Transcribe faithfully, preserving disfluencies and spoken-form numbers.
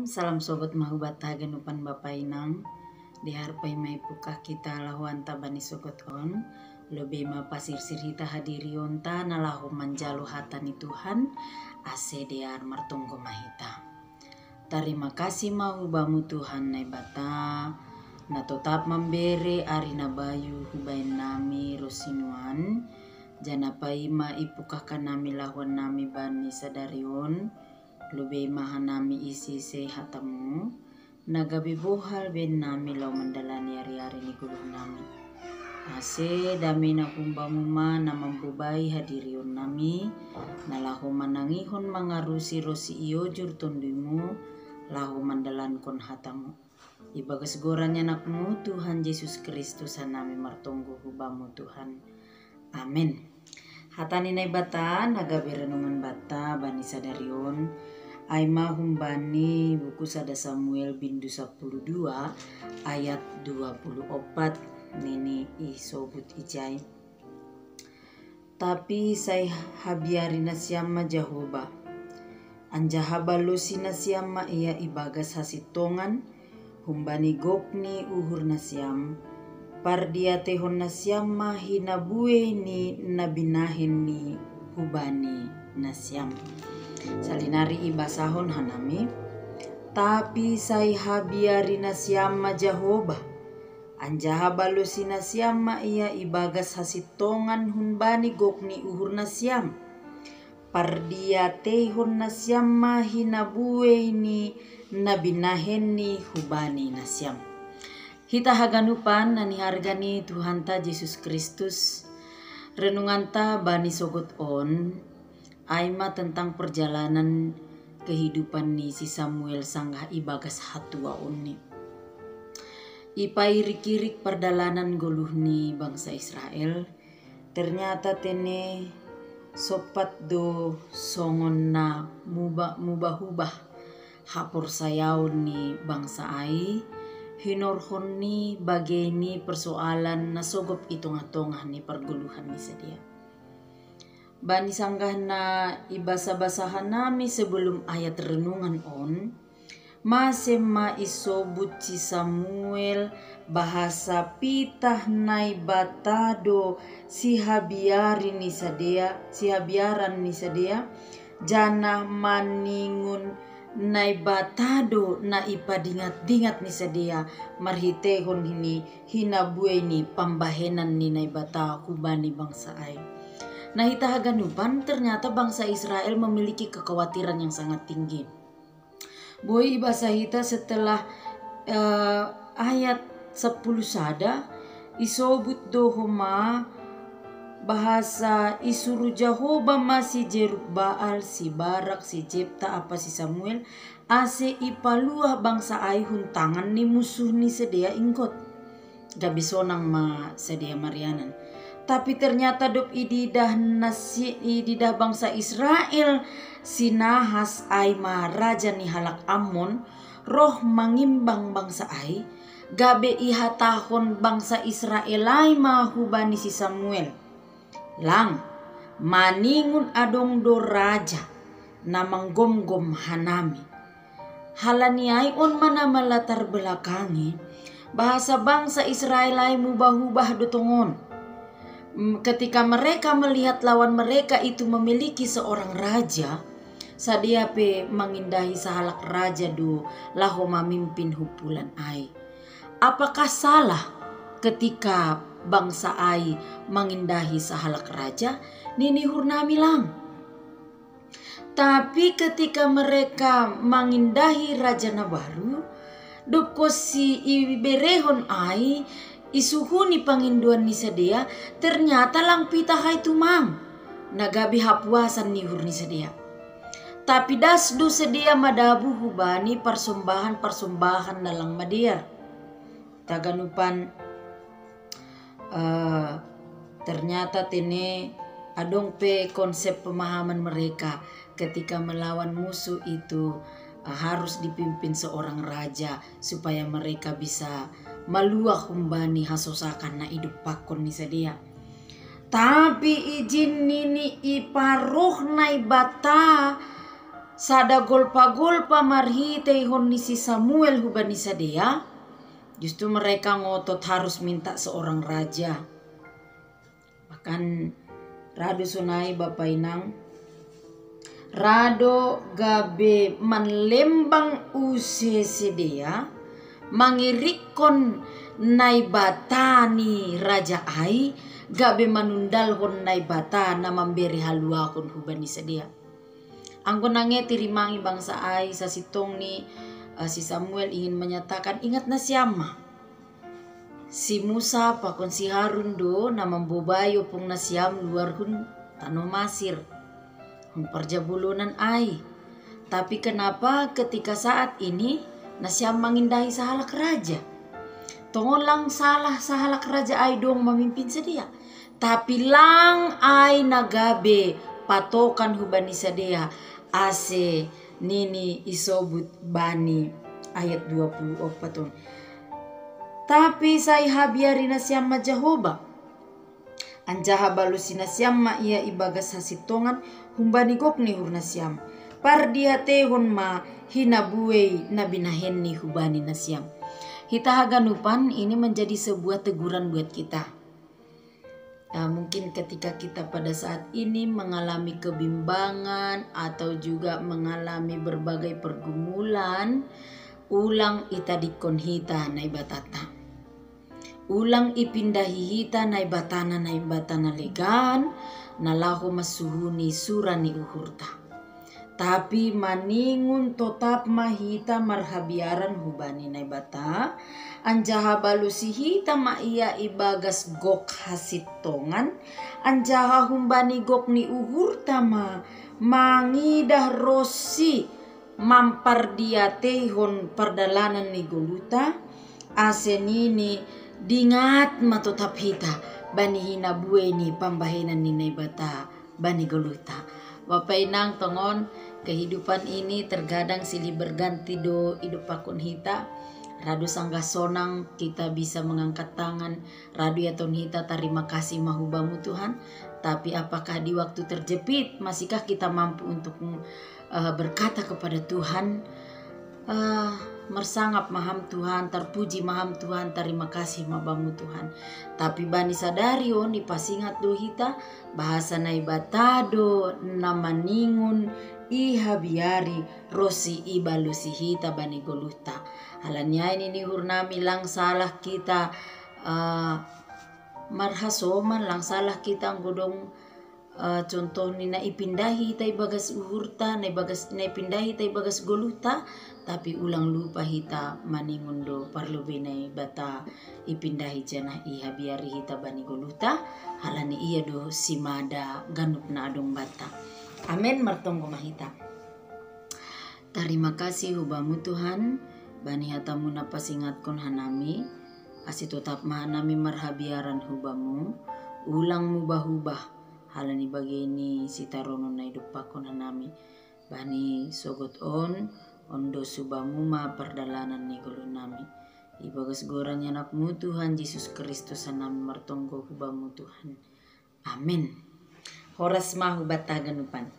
Salam sogot mahubat haganupan bapa inang. Diharpai mai pukah kita lahuanta bani sogot on. Lobe ma pasirsir hita hadiri onta na laho manjalo hata ni Tuhan, ase dear martonggo ma hita. Tarima kasih ma hubamu Tuhan Naibata, na totap mambere ari na bayu hubaen nami ro sinuan, jana paima ipukahkan nami lahuan nami bani sadari on, lobe ma hanami isi sei hatamu, na gabe bohal ben nami lao mandalani ari-ari ni goluh nami. Ase dame na humbamu ma na mambobai hadirion nami, na laho manangihon mangarusi ro siiojur tonduimu, laho mandalankon hatamu. Ibagas goran ni anakmu Tuhan Yesus Kristus hanami martonggo hubamu Tuhan. Amen. Hata ni Naibata na gabe renungan banta bani sadari on, ai ma humbani buku sada Samuel bindu sapuluh dua ayat dua puluh opat nini isobut ijai. Tapi sai habiari nasiam ma Jahoba, anjaha balosi nasiam ma ia ibagas hasintongan, humbani gok ni uhur nasiam, pardiatehon nasiam ma hinabuei ni na binahen ni hubani nasiam. Salinari ibasahon hanami, tapi sai habiari nasiam ma Jahoba, anjaha balosi nasiam ma ia ibagas hasintongan humbani gok ni uhur nasiam, pardiatehon nasiam ma hinabuei ni na binahen ni hubani nasiam. Hita haganupan na niharga ni Tuhanta Yesus Kristus, renunganta bani sogot on, ai ma tentang perjalanan kehidupan ni si Samuel sanggah ibagas hatuaon ni. Ipairik-irik pardalanan goluh ni bangsa Israel, ternyata tene sompat do songon na muba-, mubah-ubah haporsayaon ni bangsa ai, hinorhon ni bagei ni persoalan na sogop i tongah-tongah ni pargoluhan ni sidea. Bani sanggah na ibasa-basa hanami sebelum ayat renungan on, mase ma isobut si Samuel bahasa pitah Naibata do sihabiari ni sidea, sihabiaran ni sidea, janah maningon Naibata do na ipadingat-dingat ni sidea marhiteihon hini hinabuei ni pambahenan ni Naibata hubani bangsa ai. Nah, hita haganupan, ternyata bangsa Israel memiliki kekhawatiran yang sangat tinggi. Boi ibasa hita setelah, eh, ayat sapuluh sada, isobut do homa bahasa isuruh Jahoba ma si Jerubbaal, si Barak, si Jepta ampa si Samuel, ase ipaluah bangsa ai hun tangan ni musuh ni sidea ingkot. Gabe sonang ma sidea marianan. Tapi ternyata dob ididah nasi-, ididah bangsa Israel si Nahas ai ma raja ni halak Amon, roh mangimbang bangsa ai, gabe ihatahon bangsa Israel ai ma hubani si Samuel: Lang, maningon adong do raja na manggomgom hanami. Halani ai on ma na malatar belakangi bahasa bangsa Israel ai mubah-ubah do tongon. Mm, ketika mereka melihat lawan mereka itu memiliki seorang raja, sidea pe mangindahi sahalak raja do laho mamimpin humpulan ai. Apakah salah ketika bangsa ai mangindahi sahalak raja? Nini uhur nami lang. Tapi ketika mereka mangindahi raja na baru, dob konsi iberehon ai, isuhuni pangindoan ni sidea, ternyata lang pitah ai tumang, na gabe hapuasan ni uhur ni sidea. Tapi das do sidea madabuh hubani parsombahan-parsombahan na lang madear. Haganupan, eh, ternyata tene adong pe konsep pemahaman mereka ketika melawan musuh itu, eh, harus dipimpin seorang raja supaya mereka bisa maluah humbani hasosakan na idompakkon ni sidea. Tapi ijin nini iparoh Naibata Sada golpa-golpa marhitei hon ni si Samuel hubani sadea, justru mereka ngotot harus minta seorang raja. Bahkan rado sonai bapa inang, rado gabe manlembang use sidea, mangirikkon Naibata ni raja ai, gabe manundalhon Naibata na mambere haluahon hubani sidea. Anggo nangge tirimangi bangsa ai sasintongni, eh, si Samuel ingin menyatakan, ingat nasiam ma. Si Musa pakon si Harun do na mambobai ompung nasiam luar hun tano Masir, hun parjabulonan ai. Tapi kenapa ketika saat ini nasiam mangindahi sahalak raja? Tongon lang salah sahalak raja ai dong mamimpin sidea. Tapi lang ai na gabe patokan hubani sidea, ase nini isobut bani ayat dua puluh opat on. Tapi sai habiari nasiam ma Jahowa, anjaha balosi nasiam ma ia ibagas hasintongan humbani gok ni uhur nasiam. Pardiatehon ma hinabuei na binahenni hubani nasiam. Hita haganupan, ini menjadi sebuah teguran buat kita. Nah, mungkin ketika kita pada saat ini mengalami kebimbangan atau juga mengalami berbagai pergumulan, ulang itadikkon hita Naibatata. Ulang ipindahi hita Naibatana, Naibatana legan, na laho mansuhuni sura ni uhurta. Tapi maningon totap ma hita marhabiaran hubani Naibata, anjaha balosi hita ma ia ibagas gok hasintongan, anjaha humbani gok ni uhurta ma mangidah ronsi mampardiateihon pardalanan ni goluhta, ase nini dingat ma totap hita bani hinabuei ni pambahenan ni Naibata bani goluhta. Bapa inang tongon, kehidupan ini terkadang silih berganti do idompakkon hita. Rado sanggah sonang kita bisa mengangkat tangan, rado iaton hita tarima kasih ma hu Bamu Tuhan. Tapi apakah di waktu terjepit masihkah kita mampu untuk, eh, berkata kepada Tuhan, eh, mersangap ma Ham Tuhan, terpuji ma Ham Tuhan, tarima kasih ma Bamu Tuhan. Tapi bani sadari on ipasingat do hita, bahasa Naibata do na maningon ihabiari ronsi ibalosi hita bani goluhta. Halani ai nini uhurnami, lang salah kita, eh, marhasoman, lang salah kita anggo dong, eh, contohni na ipindahi hita ibagas uhurta, na ibagas, na ipindahi hita ibagas goluhta, tapi ulang lupa hita maningon do parlobei Naibata ipindahi janah ihabiari hita bani goluhta, halani Ia do simada ganup na adong banta. Amen, martonggo ma hita. Tarima kasih hu Bamu Tuhan, bani hatamu na pasingatkon hanami, ase totap ma hanami marhabiaran hu Bamu, ulang mubah-ubah, halani bagei ni sitaronon na idompakkon hanami. Bani sogot on, ondos hu Bamu ma pardalanan ni ngolunami. Ibagas goran ni AnakMu Tuhan Jesus Kristus hanami martonggo hu Bamu Tuhan. Amen. Horas ma hu banta haganupan.